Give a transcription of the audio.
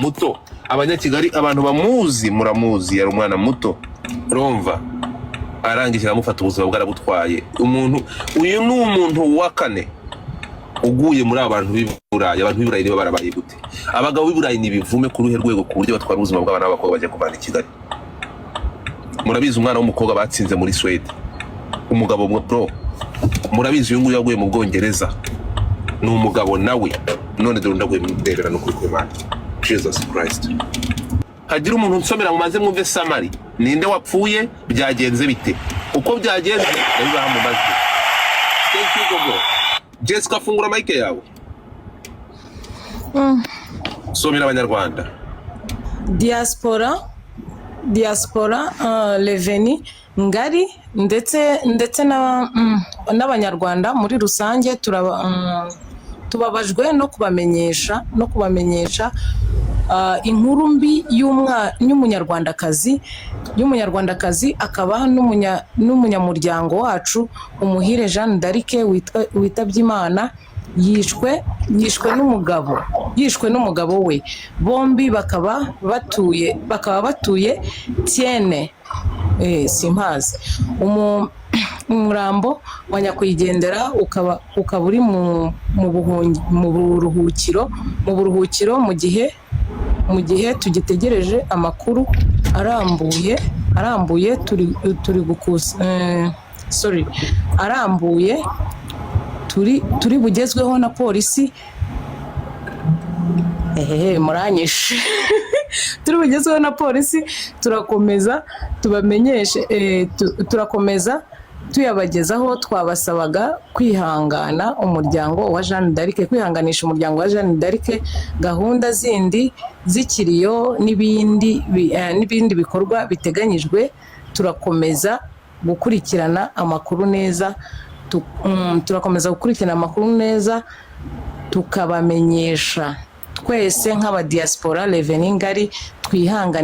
Muto. Abanyakigali, abantu bamuzi, muramuzi, yari umwana muto. Urumva, arangije aramufata, ubuzima bwarabutwaye. Umuntu uyu ni umuntu wa kane uguye muri aba bantu b'i Burayi. Abantu b'i Burayi niba barabaye gute? Abagabo b'i Burayi ni ibivume ku ruhe rwego, ku buryo batwara ubuzima bw'abana b'abakobwa bajya kuvana i Kigali? Murabizi umwana w'umukobwa batsinze muri Swede, umugabo bro. Murabizi uyu nguyu yaguye mu Bwongereza, ni umugabo nawe. None dore undi aguye mu ndebera. No kuri kw'Imana, Jesus Christ! Hagira umuntu nsomera, mumaze mwumve summary. Ninde wapfuye? Byagenze bite? Uko byagenze ndabibaha mu majwi. Thank you, Gogo. Jessica, fungura mic yawe, somera Abanyarwanda. Diaspora Reveni ngari ndetse n'Abanyarwanda muri rusange, tubabajwe no kubamenyesha inkuru mbi y'Umunyarwandakazi akaba n'umunyamuryango wacu, Umuhire Jeanne d'Arc, witabye Imana. Yishwe n'umugabo we, bombi bakaba batuye Tiene, simpazi. Umurambo wa nyakwigendera ukaba uri mu buruhukiro mu gihe tugitegereje amakuru arambuye. Turi gukusa, sorry, arambuye turi bugezweho na polisi. Ehehe, muranyishe. Turi bugezweho na polisi, turakomeza tubamenyeshe, turakomeza tuyabagezaho. Twabasabaga kwihangana umuryango wa Jeanne d'Arc, kwihanganisha umuryango wa Jeanne d'Arc. Gahunda zindi z'ikiriyo n'ibindi bikorwa biteganyijwe, turakomeza gukurikirana amakuru neza, tukabamenyesha. Twese nk'abadiaspora Reveni ngari twihangane.